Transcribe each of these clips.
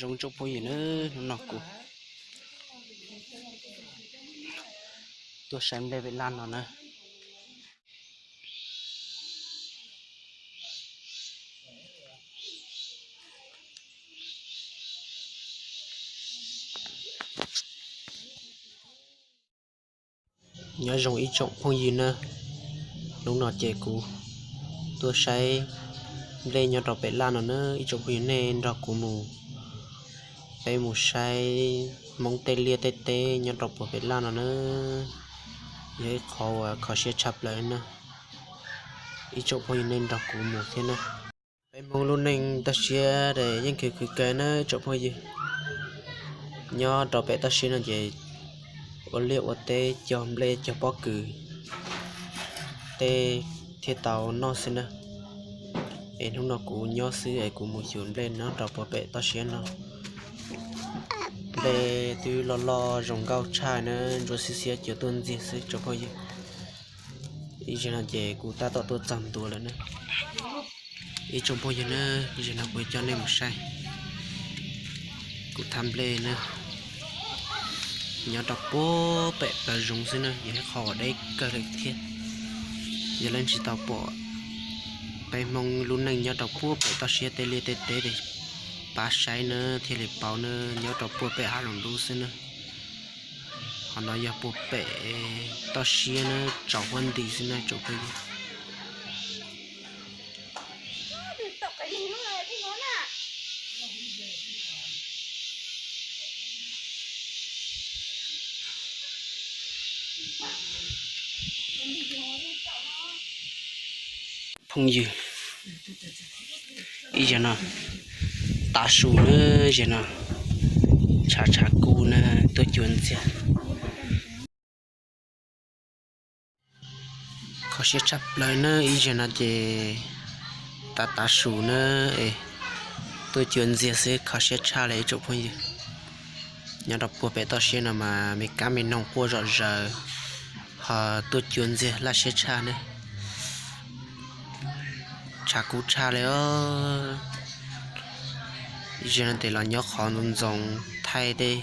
Zoo tsoom phooj ywg na, hnub no kuv tuaj saib nplej pem laj no na. Nyob zoo ib tsoom phooj ywg na, hnub no ces kuv tuaj saib nplej nyob rau pem laj no na, ib tsoom phooj ywg nej nrog kuv mus, peb mus saib Hmoob tej liaj tej teb nyob rau puag pem laj no na, yog ib qho uas kho siab tshaj plaws na, ib tsoom phooj ywg nej nrog kuv mus thiab na. Peb Hmoob lub neej toj siab es yeej khwv khwv kawg na ib tsoom phooj ywg. Nyob rau pem toj siab no ces ua liaj ua teb cog nplej cog pob kws tej thiaj tau noj xwb na. Es hnub no kuv nyob xwb es kuv mus xyuas nplej nyob rau puag pem toj siab no. Nplej twb loj loj zoo nkauj tshaj na, ntsuab xiab xiab cua tuaj ntxiag xwb tsoom phooj ywg. Ib zaug no ces kuv tab tom tuaj txog ntua lawm na. Ib tsoom phooj ywg na, ib zaug no kuv coj nej mus saib kuv thaj nplej na, nyob rau puag pem plaws zoov xwb na, yog ib qho uas deb kawg li thiab. Yog leej tsis tau pom peb Hmoob lub neej nyob rau puag pem toj siab tej liaj tej teb es pab saib na thiaj li paub na, nyob rau puag pem hav zoov dub xwb na. Qhov no yog puag pem toj siab na, tsaus huab nti xwb na tsoom phooj ywg. Phooj ywg, ib zaug no tav su na, zaug no tshav tshav kub na, tuaj cua ntxiag. Kho siab tshaj plaws na, ib zaug no ces tav tav su na, es tuaj cua ntxiag xwb kho siab tshaj li ib tsoom phooj ywg. Nyob rau puag pem toj siab no mas me kab me noog quaj zom zaws, ho tuaj cua ntxiag laj siab tshaj ne. Tshav kub tshaj li os. Ib zaug no ces los nyob qhov ntxoov ntxoov thaij tej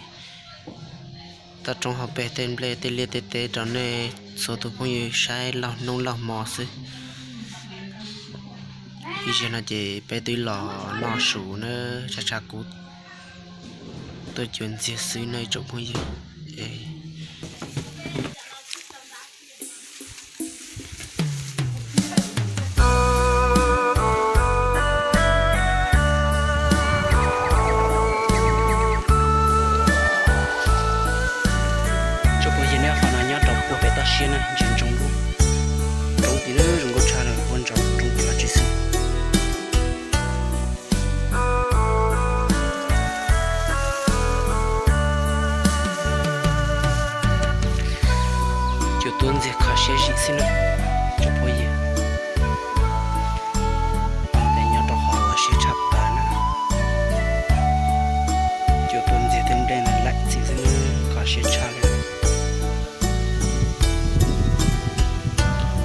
toj roob hauv pes tej nplej tej liaj tej teb rau nej txhua tus phooj ywg saib laug hnub laug hmo xwb. Ib zaug no ces peb twb los noj su na, tshav tshav kub tuaj cua ntxiag xwb na ib tsoom phooj ywg. Tsoom phooj ywg, neb qhov no nyob rau puag pem toj siab na, ntsia ntsoov lub roob tim lub zoo nkauj tshaj lawm, ua ntsoov roob tim lub tsis xwb. Cua tuaj ntxiag kho siab zim xwb na tsoom phooj ywg. Nyob rau qhov kho siab tshaj plaws na. Cua tuaj ntxiag tej nplej no laim txim xwb na, kho siab tshaj li.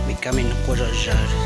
Me kab me noog quaj zom zaws.